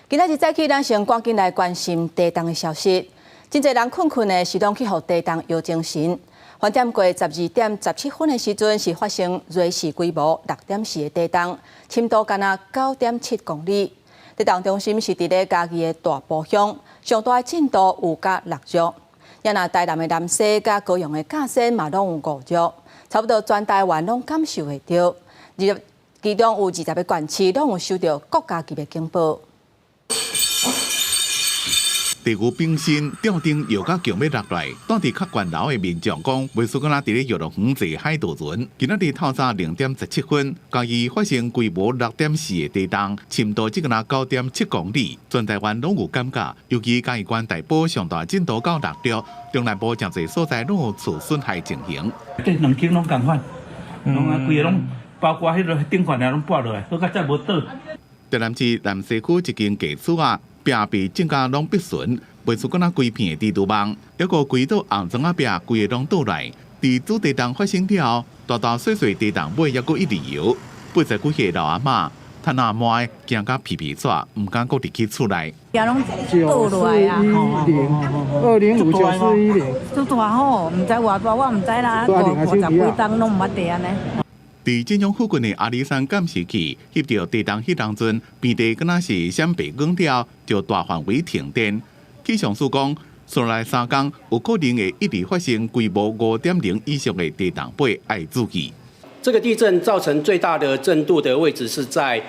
今仔日早起，咱先趕緊來關心地動的消息。真濟人睏睏的時攏去予地動搖精神。翻點過12點17分的時陣，是發生芮氏規模6.4的地動，深度干焦9.7公里。地動中心是佇咧嘉義的大埔鄉，上大的震度有甲6弱。也若台南的南勢佮高雄的甲仙嘛攏有5弱，差不多全台灣攏感受會著。其中有20個縣市攏有收著國家級的警報。地牛冰心吊燈搖甲強欲落來，蹛佇較懸樓的民眾講，袂輸敢若佇咧遊樂園坐海盜船。今仔日透早0點17分，嘉義發生規模6.4的地動，深度只敢若9.7公里，全台灣攏有感覺。尤其嘉義縣大埔上大震度到6弱，中南部誠濟所在攏有厝損害情形。這兩間攏仝款，攏啊規个攏包括彼个頂懸也攏跌落來，好佳哉無倒。台南市南勢區一間家厝仔，壁被震甲攏破損，袂輸敢若規片的蜘蛛網，抑閣規道紅磚仔壁規个攏倒來。佇主地動發生了後，大大細細地動尾抑閣一直搖。80幾歲老阿嬤，趁阿媽驚甲皮皮掣，毋敢閣入去厝內。攏倒落來啊！ 9四一零，2059410，足大吼，毋知偌大，我毋知啦，50幾冬攏毋捌地按呢。佇晉陽附近的阿里山監視器翕著地動彼當陣，邊地敢若是閃白光了，就大範圍停電。氣象署講，紲來3工有可能會一直發生規模5.0以上的地動八，愛注意。這個地震造成最大的震度的位置是在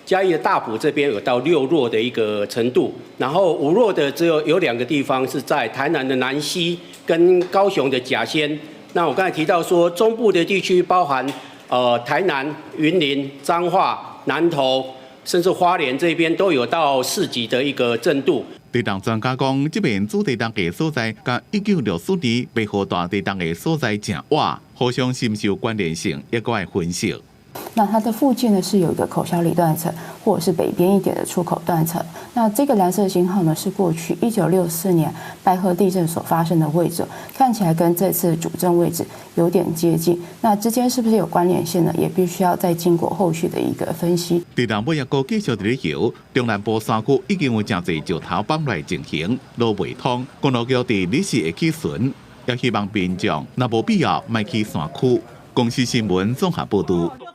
嘉義的大埔這邊有到6弱的一個程度，然後5弱的只有兩個地方是在台南的南溪跟高雄的甲仙。那我剛才提到說，中部的地區包含台南、雲林、彰化、南投，甚至花蓮這邊都有到4級的一個震度。地動專家講，這邊主地動的所在，佮1964年白河大地動的所在誠倚，互相深受關聯性，抑閣愛分析。那它的附近呢是有一個口筱里斷層，或者是北邊一點的出口斷層。那這個藍色星號呢，是過去1964年白河地震所發生的位置，看起來跟這次主震位置有點接近。那之間是不是有關聯性呢？也必須要再經過後續的一個分析。地動尾抑閣繼續佇咧搖，中南部山區已經有誠濟石頭崩來情形，路袂通，公路局佇日時會去巡，也希望民眾若無必要，莫去山區。公視新聞綜合報導。